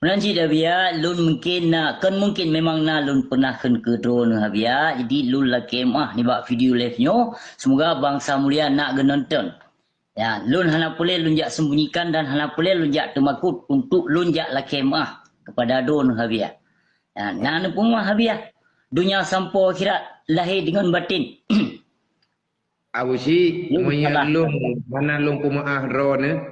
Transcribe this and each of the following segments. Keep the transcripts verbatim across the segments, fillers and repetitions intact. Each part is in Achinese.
Meunan cit Habia, lôn mungkin na, kon mungkin, memang na lôn peunah kheun keu droeneuh Habia, jadi lôn lakée meu'ah nibak video live nyoe, semoga bansa mulia na geunonton. Ya, lôn hana peureulée lôn jak sembunyikan dan hana peureulée lôn jak teumakot untuk lôn jak lakée meu'ah kepada droeneuh Habia. Ya, na neupeumeu'ah Habia, donya sampoe akhirat, lahé deungon baten. Abu Syik, meunyoe lôn hana lôn peumeu'ah droeneuh,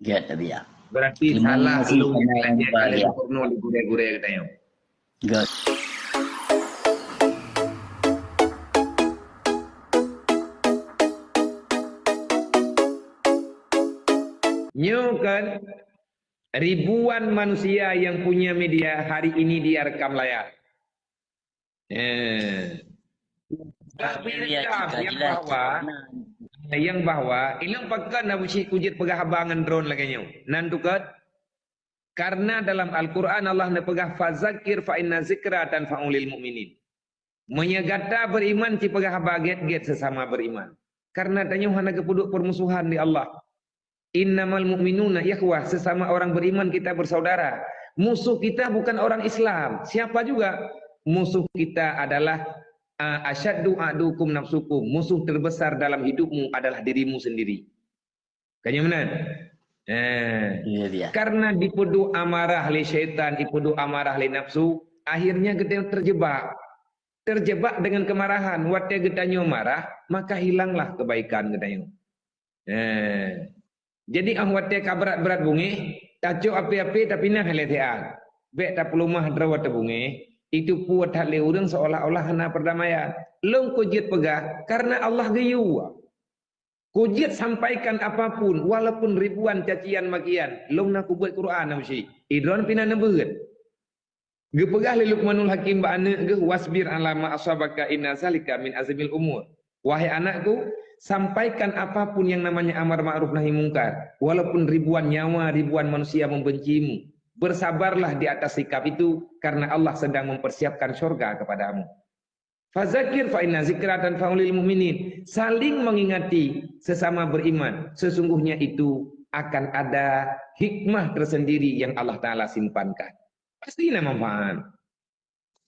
gét Habia. Berarti salah lôn nyang lagée lé gurée-gurée geutanyoe. Gét. Nyoe kan ribuan manusia yang punya media hari ini dia rekam layar. Eh. Tapi rekam yang bahwa, yang bahwa, ilong pakon Abu Syik kujeuet peugah haba ngon droeneuh lagée nyoe. Nan tukot, karena dalam Al-Quran Allah neupeugah, "Fazakir fa inna zikra tanfa'ulil mu'minin." Meunyoe gata beriman, ci peugah haba gét-gét sesama beriman. Karena tanyoe hana geupeuduek permusuhan di Allah. Innamal mu'minuna ikhwah, sesama orang beriman kita bersaudara. Musuh kita bukan orang Islam, siapa juga? Musuh kita adalah, ah, asyaddu adukum nafsukum. Musuh terbesar dalam hidupmu adalah dirimu sendiri. Kan nyo meunan? Eh, iya, iya. Karena dipeuduek amarah lé syaitan, dipeuduek amarah lé nafsu, akhirnya geutanyoe terjebak. Terjebak dengan kemarahan. Watée geutanyoe marah, maka hilanglah kebaikan geutanyoe. Eh. Jadi, óh watée ka brat-brat bungéh, tacok api-api tapinah lé siat. Bék tapeuleumah droe teubungéh, itu puet that lé ureuëng seolah-olah hana perdamaian. Lôn kujeuet peugah, karena Allah geuyue. Kujeuet sampaikan apapun, walaupun ribuan cacian makian, lôn na kubuet Quran na meusi. Idroen pih na neubeuet. Geupeugah lé Luqmanul Hakim bak aneuëk geuh, "Wasbir ala ma asabaka inna zalika min azmil umur." Wahai anakku, sampaikan apapun yang namanya amar ma'ruf nahi mungkar, walaupun ribuan nyawa, ribuan manusia membencimu. Bersabarlah di atas sikap itu, karena Allah sedang mempersiapkan syurga kepadamu. Fazakir fa inna zikra tanfa'ulil mu'minin. Saling mengingati sesama beriman. Sesungguhnya itu akan ada hikmah tersendiri yang Allah Ta'ala simpankan. Pasti na manfaat.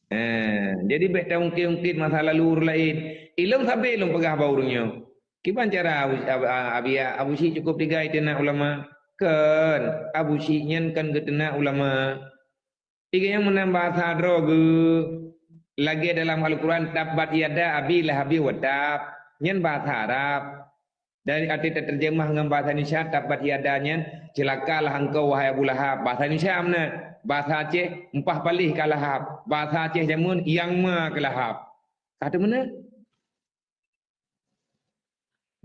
Eh, jadi bék taungkét-ungkét masa lalu ureuëng laén. Ilong sabe lôn peugah bak ureuëng nyoe. Kiban cara Abu, Abu, Abu, Abu Syik cukup tiga iteunak ulama? Kan, Abu Syik nyan kan geuteunak ulama. Tiga nyang meunan bahasa droe geuh. Lagée dalam Al-Quran, "Tabbat yada Abi Lahabi wa tab." Nyan bahasa Arab. Dan arti terjemah ngon bahasa Indonesia, "Tabbat yada" nyan, "Celakalah engkau, wahai Abu Lahab." Bahasa Indonesia meunan. Bahasa Aceh, "Empah palih ka Lahab." Bahasa Aceh jameun, "Nyang ma keu Lahab." Ka teumeunan.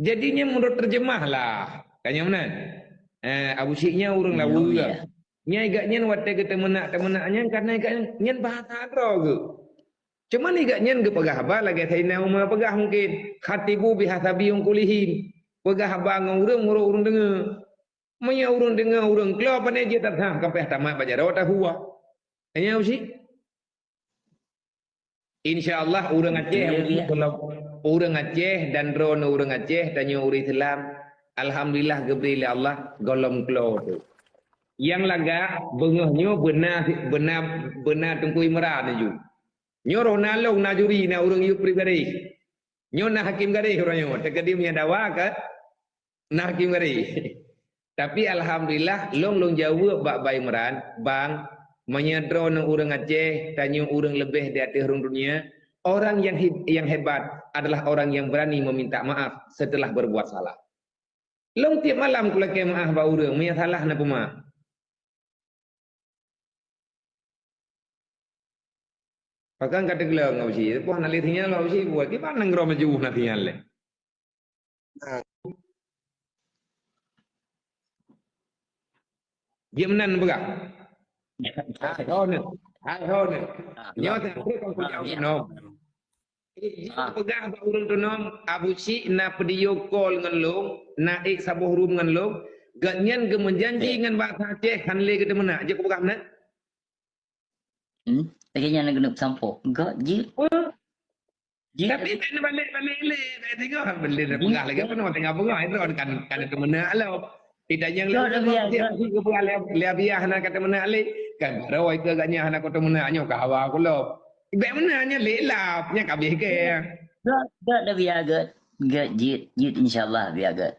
Jadi nyan meunurot terjemah lah. Kan nyan meunan? Eh, Abu Syik nyan ureuëng laweue. Nyan igak nyan watée geuteumeunak-teumeunak nyan, karena igak nyan bahasa droe geuh. Cuman igak nyan geupeugah haba lagée Saidina Umar peugah mungkin, "Khatibu bihasabi uqulihim." Peugah haba ngon ureuëng meunurot ureuëng deungoe. Meunyoe ureuëng deungoe ureuëng klo, pane jeuet that-that, ka payah tamat bak jaroe tahuwa. Nyan Abu Syik. Insya Allah ureuëng Aceh, ureuëng Aceh dan droeneuh ureuëng Aceh, tanyoe ureuëng Islam, alhamdulillah geubri lé Allah gohlom klo tu. Nyang lagak beungoh nyoe beuna, beuna, beuna Teungku Imran ju. Nyoe roh na lôn, na juri, na ureuëng yue pribadi. Nyoe na hakim garéh uroe nyoe, teukeudi meunyoe dawa ka na hakim garéh. Tapi alhamdulillah, lôn, lôn jaweueb bak Bang Imran, "Bang, meunyoe droeneuh ureuëng Aceh, tanyoe ureuëng leubeh di ateueh rhueng dunia, orang yang he-, yang hebat adalah orang yang berani meminta maaf setelah berbuat salah." Lôn tieb malam kulakée meu'ah bak ureuëng meunyoe salah na peuma. Pakon ka teugleng Abu Syik, poh na lé sinyal Abu Syik buet, kiban nanggroe meujuh na sinyal lé. Jeuet meunan peugah. Hai ho nyoe. Hai ho nyoe. Nyoe teuka kon kujak keunoe. Eh, jeuet peugah bak ureuëng keunoe, Abu Syik na video call ngon lôn, na ék saboh room ngon lôn, gobnyan geumeujanji ngon bahasa Aceh hana lé geuteumeunak. Jeuet kupeugah meunan? Hmm, lagée nyan keuneuk sampoe. Gak jeuet. Jeuet. Tapi bék neubalek-balek lé, bék teuka, beli dah peugah lagée apa nama tengah peugah, itu kan, kan teumeunak lom. Tidak nyang lé, lé Abiah na ka teumeunak lé. Kan baru ikeu agaknya hana kutu meunan nyoe ka hawa kulop. Bèk meunan nyoe lé lap, nyan ka habéh keu. Gèt, gèt dah biar gèt. Gèt jeuet, jeuet insya Allah biar gèt.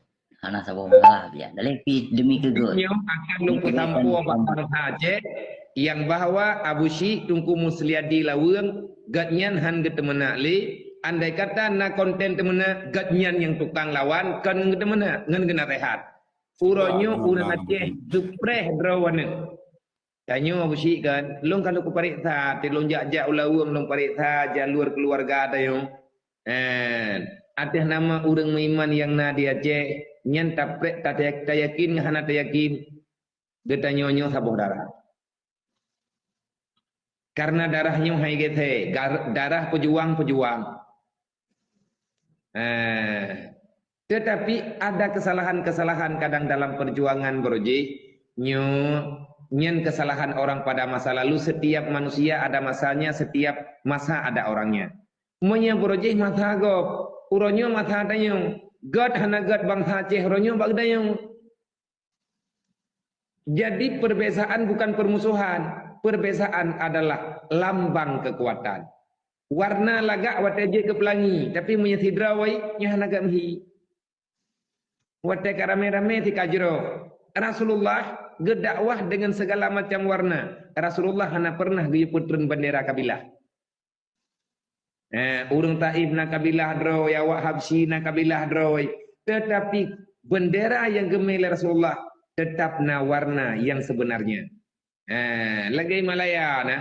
Hana saboh masalah biar. Daleh pi demi keu gèt. Nyoe akan lôn peusampoe bak bansa Aceh nyang bahwa Abu Syik Teungku Musliadi Laweueng gèt nyan han geuteumeunak lé. Andai kata na konten teumeunak, gèt nyan nyang tukang lawan kon ngon geuteumeunak, ngon geunasehat. Uroe nyoe ureueng Aceh geupreh droe aneuk. Tanyoe Abu Syik kan, lôn ka lôn kupareksa, ti lôn jak-jak u Laweueng lôn pareksa jalur keuluwarga tanyoe. Eh, ateueh nama ureueng meuiman nyang na di Aceh, nyan tapreh, ta-, tayakin ngon hana tayakin, geutanyoe nyoe saboh darah. Karena darah nyoe hai gèt hai, gar-, darah pejuang-pejuang. Eh, tetapi ada kesalahan-kesalahan kadang dalam perjuangan, Bro Ji. Nyoe, nyan kesalahan orang pada masa lalu. Setiap manusia ada masanya, setiap masa ada orangnya. Meunyoe Bro Ji masa gob, uroe nyoe masa tanyoe. Gèt hana gèt bansa Aceh uroe nyoe bak geutanyoe. Jadi, perbezaan bukan permusuhan. Perbezaan adalah lambang kekuatan. Warna lagak watèe jeuet keu peulangi, tapi meunyoe sidroe, nyan hana gèt meuhi. Watèe ka ramé-ramé si ka jroh. Rasulullah geudakwah dengan segala macam warna. Rasulullah hana pernah geuyue peutreun bendera kabilah. Eh, ureueng Taif na kabilah droe, awak Habsyi na kabilah droe. Tetapi bendera nyang geumé lé Rasulullah tetap na warna yang sebenarnya. Eh, lagèe Himalaya na.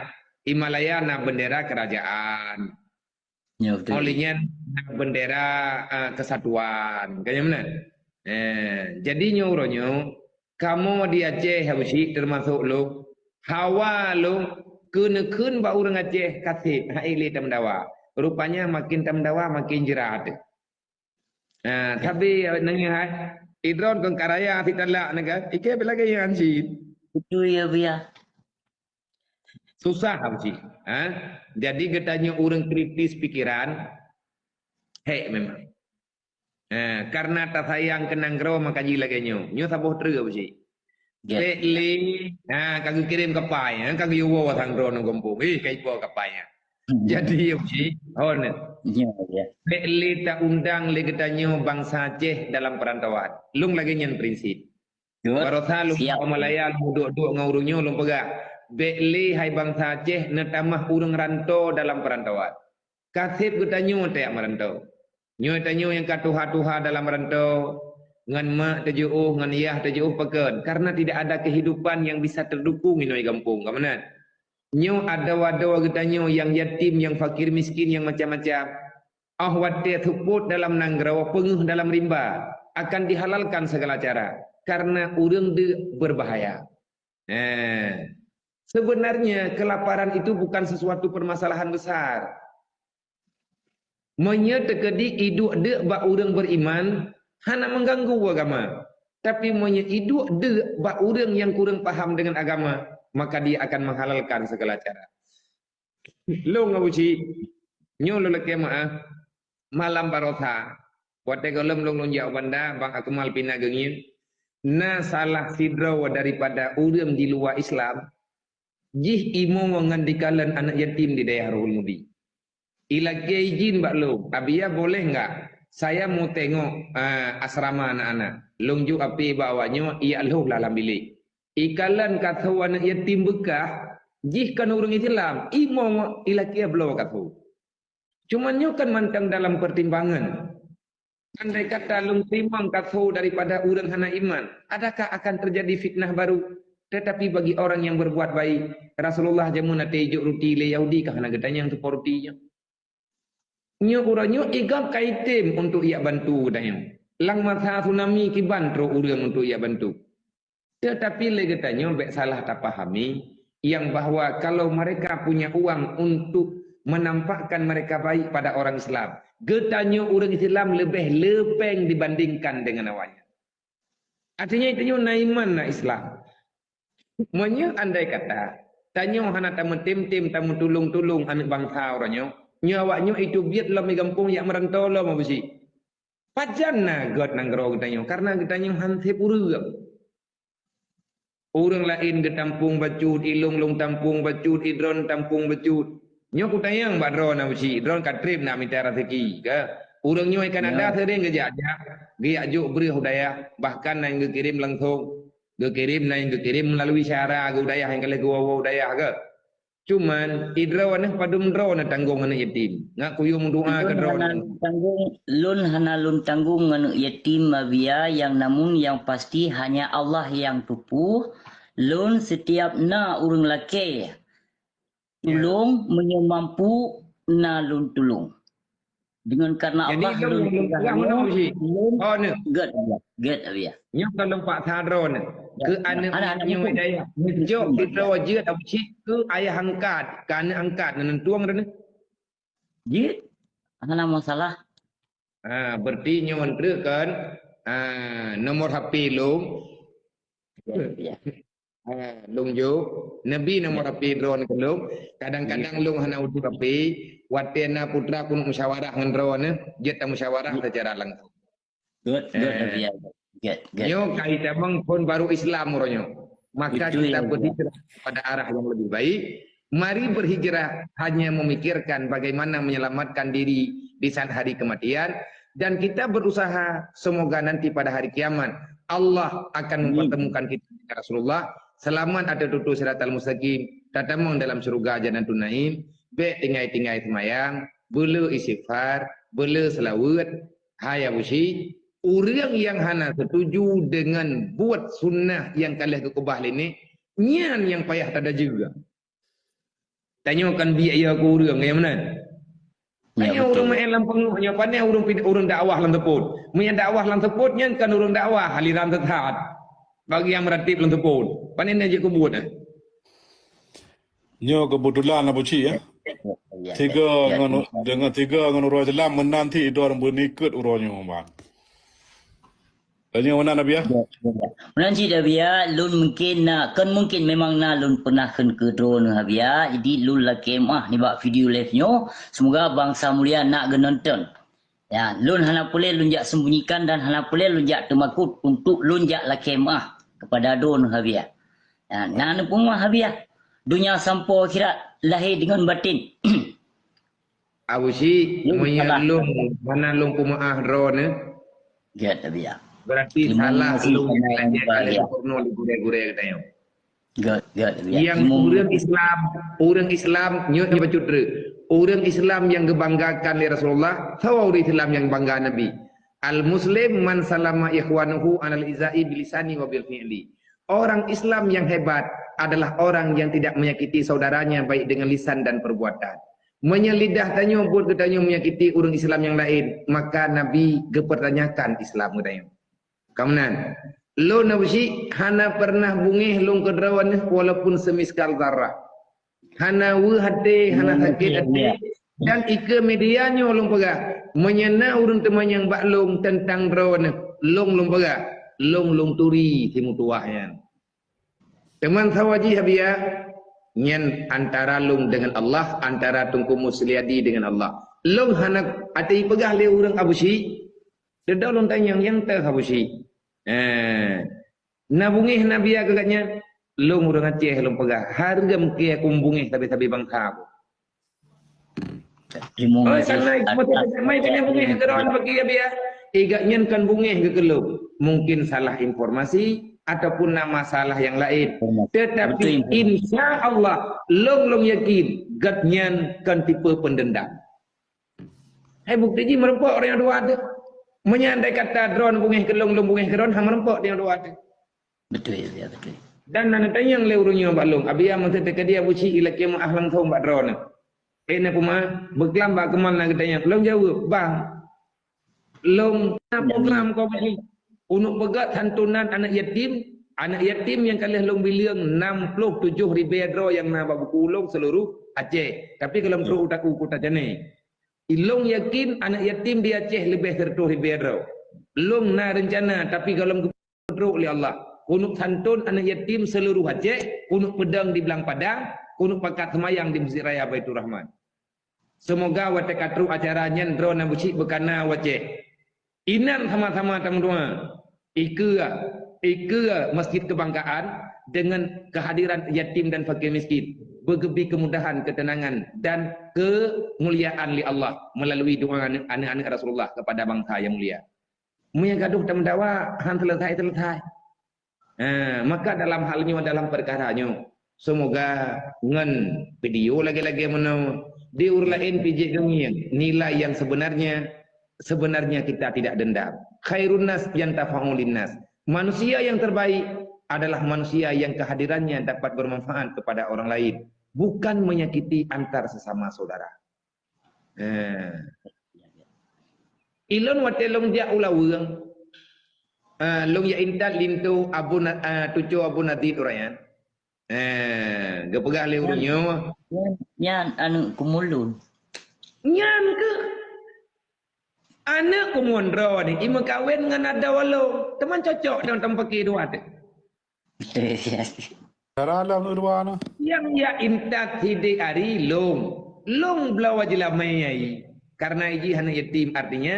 Himalaya na bendera kerajaan. Ya, betul. Oleh nyan na bendera, eh, kesatuan. Kan nyan meunan? Eh, jadi nyoe uroe nyoe, kamoe di Aceh, Abu Syik, termasuk lôn, hawa lôn keuneukheun bak ureueng Aceh ka sép, han ék lé tameudawa. Rupanya makin tameudawa, makin jeurat. Ha, sabe nangih hai. Idron kon karaya sitalak nyan kan. Ikeu lagèe nyan cit. Betul ya, Buya. Susah Abu Syik. Ha? Jadi geutanyoe ureueng kritis pikiran, hèk memang. Eh, karena tasayang keu nanggroe maka jih lagèe nyoe. Nyoe saboh treuk Abu Syik. Ya. Bèk lé, ha, ka geukirém kapai, ha, ka geuyue woe sang droeneuh gampông. Eh, ka ipo kapai nyan. Hmm. Jadi, Abu Syik, hon. Ya, ya. Bèk lé ta-undang lé geutanyoe bansa Aceh dalam perantauan. Lôn lagèe nyan prinsip. Good. Barosa lôn Siap. Malaya lôn duek-duek ngon ureueng nyoe lôn peugah, bèk lé hai bansa Aceh neutamah ureueng rantô dalam perantauan. Ka sép geutanyoe tajak meurantô. Nyoe tanyoe nyang ka tuha-tuha dalam rantô, ngon mak teujiôh, ngon yah teujiôh pakon, karena tidak ada kehidupan yang bisa terdukung inoe gampông, ka meunan. Nyoe adoe-adoe geutanyoe nyang yatim, nyang fakir miskin, nyang macam-macam. Óh watèe seupôt dalam nanggroe, peungeuh dalam rimba, akan dihalalkan segala cara, karena ureueng deuk berbahaya. Eh, sebenarnya kelaparan itu bukan sesuatu permasalahan besar. Meunyoe teukeudi iduek deuk bak ureueng beriman, hana mengganggu agama. Tapi meunyoe iduek deuk bak ureueng nyang kureueng paham dengan agama, maka dia akan menghalalkan segala cara. Lôn Abu Syik, nyoe lôn lakèe meu'ah, malam barosa, watèe gohlom lôn, lôn jak u Banda, Bang Akmal pih na geungieng, na salah sidroe daripada ureueng di luwa Islam, jih imoe ngon dikalon aneuk yatim di dayah Ruhul Mudi. Ilakèe idhin bak lôn, "Abiya, boleh enggak saya mau tengok, eh, asrama anak-anak?" Lôn jok apè bak awak nyoe, ijak lhôh lah lam bilék. Ikalon ka tho aneuk yatim beukah, jih kon ureueng Islam, imoe ilakèe bloe ka tho. Cuman nyoe kan mantong dalam pertimbangan. Andai kata lôn teurimong ka tho daripada ureueng hana iman, adakah akan terjadi fitnah baru? Tetapi bagi orang yang berbuat baik, Rasulullah jameun até ijok ruti lé Yahudi ka hana geutanyong teupo ruti nyoe. Nyoe uroe nyoe igam ka item untuk ijak bantu geutanyoe. Lam masa tsunami kiban trok ureueng untuk ijak bantu. Tetapi lé geutanyoe bèk salah tapahami, yang bahwa kalau mereka punya uang untuk menampakkan mereka baik pada orang Islam, geutanyoe ureueng Islam leubeh leupeng dibandingkan dengan awaknyan. Artinya, geutanyoe na iman, na Islam. Meunyoe andai kata, tanyoe hana tameutem-tem, tameutulông-tulông aneuk bansa uroe nyoe, nyoe awaknyoe iteubiet lom i gampông jak meurantô lom, Abu Syik. Pajan na gèt nanggroe geutanyoe, karena geutanyoe han sép ureueng. Ureuëng laén geutampong bacut, ilong lôn tampong bacut, idroen tampong bacut. Nyoe kutanyong bak droeneuh, Abusyik, droeneuh ka treb nak mita raseuki, ka? Ureuëng nyoe i Kanada sering geujak-jak, geujak jok breueh u dayah, bahkan na nyang geukirém langsong, geukirém, na nyang geukirém meulalu syara geuh u dayah nyang ka lheueh geuwoe-woe u dayah, ka? Cuman, idroeneuh padum droeneuh tanggong aneuëk yatim. Ngat kuyue meudoa keu droeneuh. Lôn hana lôn tanggong aneuëk yatim, Abiya, yang namun yang pasti hanya Allah yang tupôh. Lôn setiap na ureuëng lakée tulông, meunyoe mampu na lôn tulông. Deungon karena Allah lôn peugah nyoe, lôn gét, gét, Abiya. Nyoe ka lôn paksa droeneuh keu aneuëk nyoe dayah. Meujok sidroe jeuet Abusyik keu ayah angkat, keu aneuëk angkat neuneuk tueng droeneuh. Jeuet, hana masalah. Ah, berarti nyoe treuk kan, ah, nomor H P lôn. Ha, lôn jok, neubi nomor H P droeneuh keu lôn. Kadang-kadang lôn hana utoe H P, watée na putra keuneuk musyawarah ngon droeneuh, jeuet tamusyawarah secara langsung. Good, good, Abiya. Good, good. Nyoe kai tamong phon baru Islam uroe nyoe. Maka kita berhijrah pada arah yang lebih baik. Mari berhijrah hanya memikirkan bagaimana menyelamatkan diri di saat hari kematian. Dan kita berusaha, semoga nanti pada hari kiamat, Allah akan mempertemukan kita dengan Rasulullah, selamat ateueh tutoe siratal mustaqim, tatamong dalam syeuruga Jannatun Naim, bék tinggai-tinggai seumayang, beuleu istighfar, beuleu seulaweuet. Hai Abusyik, ureuëng nyang hana setuju deungon buet sunnah nyang ka lheueh geukeubah lé nèk, nyan nyang payah tadajeue. Tanyoe kan biek ya keu ureuëng, ya meunan? Tanyoe ureuëng meu'én lam peungeuh nyoe, pane ureuëng pin-, ureuëng dakwah lam seupôt. Meunyo dakwah lam seupôt nyan kan ureuëng dakwah, aliran sesat. Bagi nyang meuratéb lam seupôt. Pane na jeuet keu buet, eh? Nyoe keubeutulan Abusyik, ya. Tiga ngon, deungon tiga ngon uroe Islam meunan ti idor beunikeuet uroe nyoe, Bang. Tanyong meunan, Abiya? Ya, ya. Meunan cit, Abiya, lôn mungkin na, kon mungkin, memang na lôn peunah kheun keu droeneuh, Abiya. Jadi, lôn lakée meu'ah nibak video live nyoe. Semoga bansa mulia na geunonton. Ya, lôn hana peureulée lôn jak sembunyikan dan hana peureulée lôn jak teumakot untuk lôn jak lakée meu'ah kepada droeneuh, Abiya. Ya, na neupeumeu'ah, Abiya. Donya sampoe akhirat, lahé deungon batin. Abusyik, meunyo lôn hana lôn peumeu'ah droeneuh, gét, Abiya. Berarti salah lôn nyang lagée ka lheueh geupeureunoe lé gurée-gurée geutanyoe. Gét, gét, Abiya. Nyang ureuëng Islam, ureuëng Islam, nyoe bacut treuk. Ureuëng Islam nyang geubanggakan lé Rasulullah, saboh ureuëng Islam nyang bangga Nabi. Al-Muslim man salama ikhwanuhu anal izai bilisani wa bil fi'li. Orang Islam yang hebat adalah orang yang tidak menyakiti saudaranya baik dengan lisan dan perbuatan. Meunyo lidah tanyoe buet geutanyoe menyakiti ureuëng Islam nyang laén, maka Nabi geupeurtanyakan Islam geutanyoe. Ka meunan, lôn Abusyik hana pernah beungéh lôn keudroe neuh walaupun semiskal zarah. Hana weueh até, hana sakét até. Dan ikeue media nyoe lôn peugah, meunyo na ureuëng teumanyong bak lôn teuntang droeneuh, lôn lôn peugah, lôn lôn turi simeutuwah nyan. Teuma sawa jih Abiya, nyan antara lôn deungon Allah, antara Teungku Musliadi deungon Allah. Lôn hana até ipeugah lé ureuëng Abusyik, deudok lôn tanyong nyang teuh Abusyik. Eh, na beungéh Abiya keu gobnyan, lôn ureuëng Aceh lôn peugah, hareuem keu aku beungéh sabe-sabe bansa ku. Oi, kana mai tanya beungéh keu droe bagi Abiya. Igat nyan kan beungéh keu lôn. Mungkin salah informasi ataupun na masalah nyang laén. Tetapi insya Allah, lôn lôn yakin, gobnyan kan tipe peundendam. Hai bukti jih meurumpok ureuëng dua teuh. Meunyan andai kata droe beungéh keu lôn, lôn beungéh keu droe, hana meurumpok ureuëng dua teuh. Beutôi, ya, beutôi. Dan na neutanyong lé ureuëng nyoe bak lôn, Abiya, meuseuti teuka dia Abusyik ilakée meu'ah langsong bak droeneuh. Eh, na peuma, beuklam bak keumal na geutanyong. Lôn jaweueb, "Bang, lôn na program keu Abusyik. Uneuk peugét santunan aneuëk yatim, aneuëk yatim nyang ka lheueh lôn bileueng nam ploh tujoh ribée droe nyang na bak buku ulôn seuluruh Aceh. Tapi gohlom trok u Kuta Jane. Ilôn yakin aneuëk yatim di Aceh leubeh sireutôh ribée droe. Lôn na reuncana, tapi gohlom trok lé Allah. Kuneuk santon aneuëk yatim seuluruh Aceh, kuneuk peudong di Blang Padang, kuneuk pakat seumayang di Meuseujid Raya Baiturrahman. Seumoga watée ka trok acara nyan droe Abusyik beukana u Aceh. Inan sama-sama tameudoa. Ikeue, Ikeue masjid kebanggaan dengan kehadiran yatim dan fakir miskin, beugeubri kemudahan, ketenangan, dan kemuliaan lé Allah melalui doa aneuk-aneuk Rasulullah kepada bangsa yang mulia. Meunyo gadoh tameudawa, han selesai-selesai. Ha, maka dalam hal nyoe, dalam perkara nyoe, semoga ngon video lagée-lagée meunoe, di ureuëng laén pih jeuet geungieng nilai yang sebenarnya, sebenarnya kita tidak dendam. Khairun nas yantafa'u linnas. Manusia yang terbaik adalah manusia yang kehadirannya dapat bermanfaat kepada orang lain, bukan menyakiti antar sesama saudara. Eh. Ilôn watée lôn jak u Laweueng, eh, lôn jak intat linto Abu Na-, eh, tuco Abu Nadid ureuëng nyan. Eh, geupeugah lé ureuëng nyoe, nyan, nyan aneuk kumulon. Nyan keuh. Aneuk kumulon droe ni, imeukawen ngon adoe lôn. Teuma cocok deungon tameupike dua teuh. Cara lam dua na. Nyang jak intat sidek ari lôn. Lôn bloe jeulamak ai. Karena iji aneuk yatim, artinya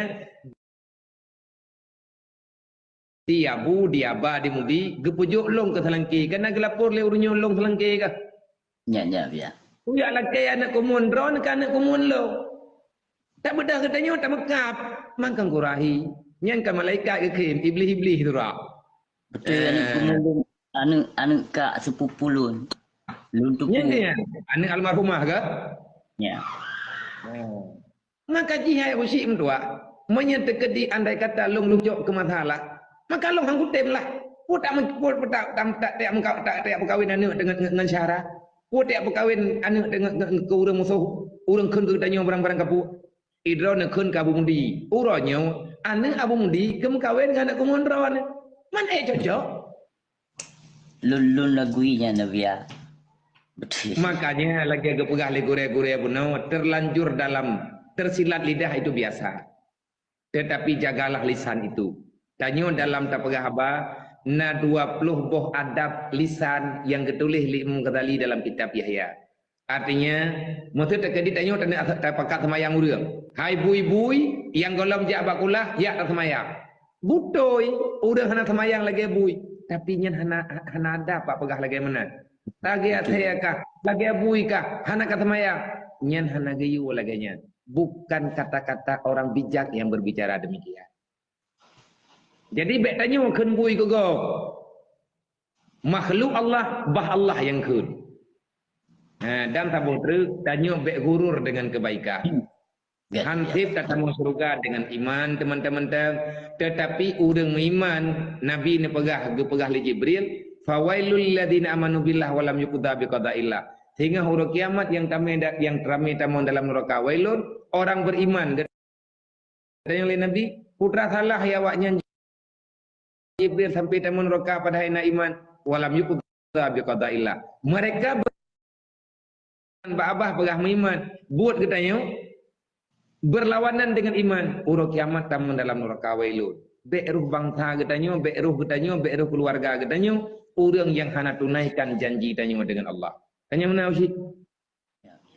di abu, di aba, di mudi, geupeujok lôn keu seulangke. Kana geulapor lé ureuëng nyoe lôn seulangke kah? Nyak, nyak, ya. Kujak lakée aneuk kumulon droe nyoe ka aneuk kumulon lôn. Tabeudôh geutanyoe tameukab, mangkang kurahi. Nyan ka malaikat geukheun, iblih-iblih tu rak. Beutôi, aneuk kumulon, aneuk, aneuk kak sepupu lôn. Lôn tupu. Nyan dia, aneuk almarhumah ke? Ya. Oh. Maka jih hai usyik meutuah, meunyoe teukeudi andai kata lôn lucok keu masalah, maka lôn han kutem lah. Peue tak, peue tak, tak, tak, tak, tak, tak peukawen aneuk deungon, ngon, ngon syara. Peue tak peukawen aneuk deungon, ngon, ngon ureuëng musoh, ureuëng kheun keu geutanyoe barang-barang kapue. Idroe neukheun keu Abu Mudi. Uroe nyoe, aneuk Abu Mudi geumeukawen ngon aneuk kumulon droe. Man ék cocok? Lôn, lôn lagui nyan, Nabia. Beutôi. Makanya lagée geupeugah lé gurée-gurée bunoe, terlanjur dalam, tersilat lidah itu biasa. Tetapi jagalah lisan itu. Tanyoe dalam tapeugah haba, na dua ploh boh adab lisan nyang geutuléh lé Imam Ghazali dalam kitab Yahya. Artinya, meuseu teukeudi tanyoe taneuk tapakat seumayang ureuëng. Hai bui-bui nyang gohlom jak bak kulah, jak taseumayang. Beutôi, ureuëng hana seumayang lagée bui, tapi nyan hana, hana adab bak peugah lagée meunan. Lagée asée kah, lagée bui kah, hana ka seumayang. Nyan hana geuyue lagée nyan. Bukan kata-kata orang bijak yang berbicara demikian. Jadi, bék tanyoe kheun bui keu gob. Makhluk Allah, bah Allah nyang kheun. Ha, dan saboh treuk, tanyoe bék gurur dengan kebaikan. Hmm. Ya, ya. Hansép tatamong syeuruga dengan iman, teman-teman. Tetapi ureuëng meuiman, Nabi neupeugah, geupeugah lé Jibril, "Fawailul lilladzina amanu billah wa lam yuqda biqadaillah." Singoh uroe kiamat nyang tamé da-, nyang ramé tamong dalam nuraka. Wailun, orang beriman, geutanyong lé Nabi, "Peue teuma salah awaknyan, Jibril, sampai tamong nuraka padahai na iman?" "Wa lam yuqda biqadaillah." Mereka ber-, bak babah peugah meuiman, buet geutanyoe berlawanan dengan iman, uroe kiamat tamong dalam nuraka. Wailun. Bék roh bansa geutanyoe, bék roh geutanyoe, bék roh keuluwarga geutanyoe, ureuëng nyang hana tunaikan janji tanyoe dengan Allah. Tanyoe meunan usyik.